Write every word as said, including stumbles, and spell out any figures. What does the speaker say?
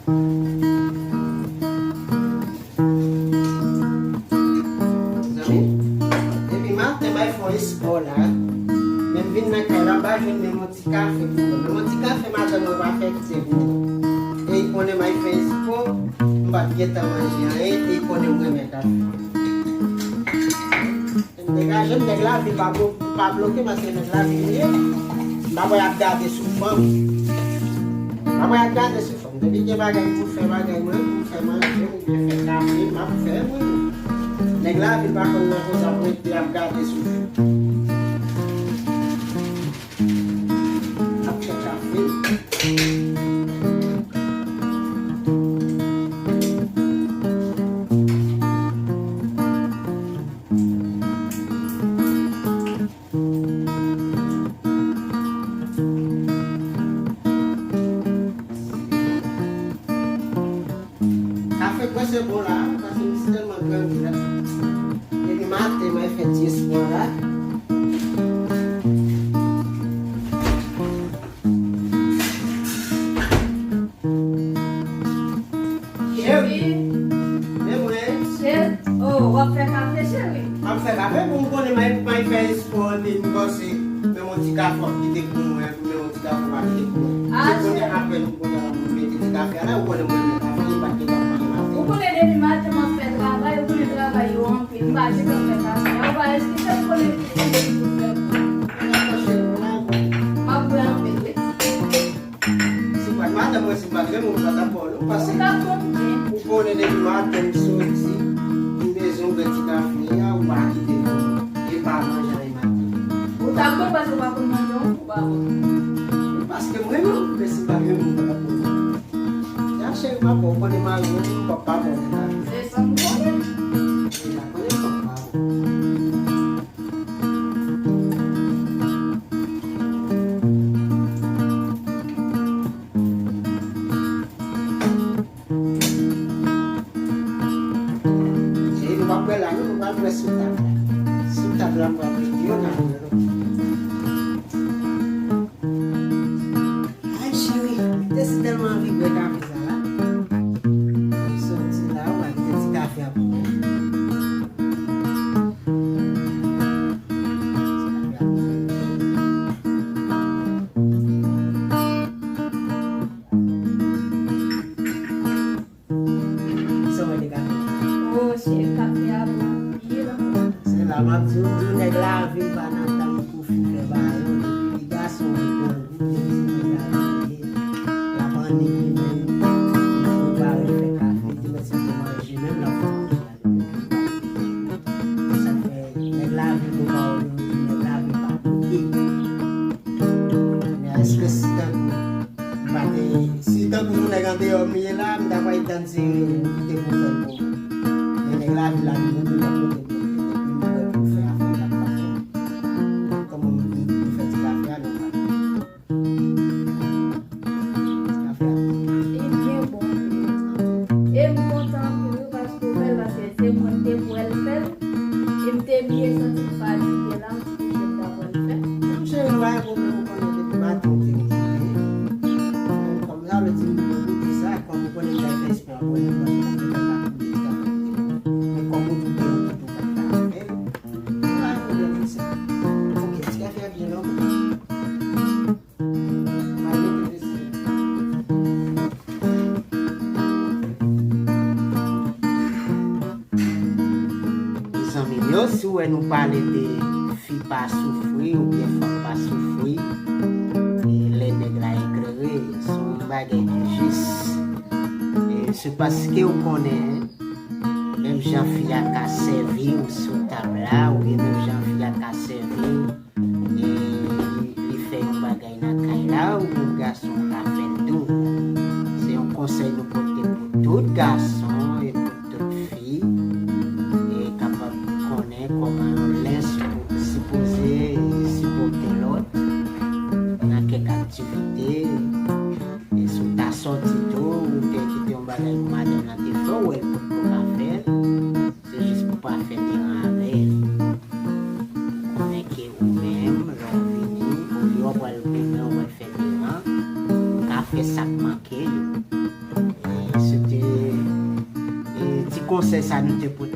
Zanmi, depi maten m al fè yon espò la, men m vin nan kay la, m pa jwenn menm yon ti kafe pou mwen. Menm yon ti kafe madanm mwen pa fè kite pou mwen. E li konnen m al fè espò, m pa t gentan manje anyen, e li konnen m renmen kafe. Degaje m, nèg lavil pa blo-, pa bloke, paske nèg lavil m ye. M pa wè ap gade sou fanm. M pa wè ap gade sou fanm. Depi gen bagay pou fè, bagay mwen, pou fè manje, oubyen fè kafe, m ap fè mwen. Nèg lavil pa konn nan konsa pou ete ap gade sou fanm. Ap fè kafe. Kafe prese bon la, paske m si tèlman grangou la. Depi maten, mwen fè ti espò la. Cheri. Men mwen. Cheri. Oh, w ap fè kafe, cheri? M ap fè kafe pou m konnen m ay, m ay fè espò, epi m panse, men yon ti kafe w ap kite pou mwen, men yon ti kafe w ap kite pou mwen. Ah, cheri. Se konnen apre nou konnen w ap mete ti kafe a la, ou konnen mwen renmen kafe, m pa t gen tan manje maten. Ou konnen depi maten m ap fè travay, ou konnen travay yo anpil, m pa gen tan fè kafe a, ou pa eskize m, ou konnen ki pou fè. M ap bwè anpil, wi. Si m pa t madanm mwen, si m pa t renmen w, m pa t ap ba w non, paske ou konnen depi maten m soti, m bezwen yon grenn ti kafe a, ou pa kite m, e pa manje anyen maten. Ou t ap ba m paske ou pa konn manje, ou pa bon. Paske m renmen w, men si m pa t renmen w, m pa t ap ba w. Ya cheri, m ap ba w, ou konnen mari w, m p ap pa ba w nan kafe. Se sa m konnen. E la konnen m p ap ba w. Cheri, nou pa pral la non, nou pral bwè sou tab la. Sou tab la, m pral mete yon nan yon. Ay, cheri, m te si tèlman anvi bwè kafe sa la. Soti la, w al mete ti kafe a pou mwen. Sa w wè de kafe? Oh, cheri, kafe a bon anpil. Se la m ap di w tou, nèg lavil pa nan tan pou fin fè bagay yo. Depi gason yo grangou, depi se nèg lavil ye, l ap annik li menm. Li prepare, l fè kafe, li te mèt se pou manje menm, l ap fè manje. Sa fè nèg lavil nou pa yo, nèg lavil pa bloke. Men èske si tankou m pa te, si tankou yon nèg andeyò m ye la, m ta pral tann se ou ki te pou fè l pou mwen. Men nèg lavil la, li menm, li pa bloke m. Depi m wè pou l fè afè l, l ap fè. Kòman m vin pou fè ti kafe a, nou pa. Kafe a. Li byen bon anpil. E m kontan anpil wi paske w fè l, paske se mwen ki te pou wè l fè l. E m te byen santi m fatige la, m ti kouche m ta pral fè. Non, cheri, nou pa gen pwoblèm, ou konnen depi maten ou te okipe. Kòm sa vle di m okipe sa, kòm ou konnen m ta fè espò pou ou, paske m te fè kafe, m te fè kafe. Men kòm ou di w te okipe, ou pa t ka fè l. Nou pa gen pwoblèm pou sa. Ok, ti kafe a byen la, ok. Mezanmi m yo, si w wè nou pale de fi pa soufri oubyen fanm pa soufri, e lè nèg la eklere, se yon bagay ki jis. E se paske w konnen, menm jan fi a ka sèvi w sou tab la, oubyen menm jan fi a ka sèvi w, e li, li fè yon bagay nan kay la, ou menm gason ka fè l tou. Se yon konsèy nou pote pou tout gason e pou tout fi, e kapab konnen kòman yon lens pou sipoze sipòte lòt nan kèk aktivite. E si w ta sòti tou, ou te kite yon bagay pou madanm nan te fè w, ou wè l potko ka fè l, se jis pou pa fè deran avè l. Konnen ke ou menm, lè w vini, olye w pral goumen, w pral fè deran, ou ka fè sa k manke yo. E konsèy sa nou te pote.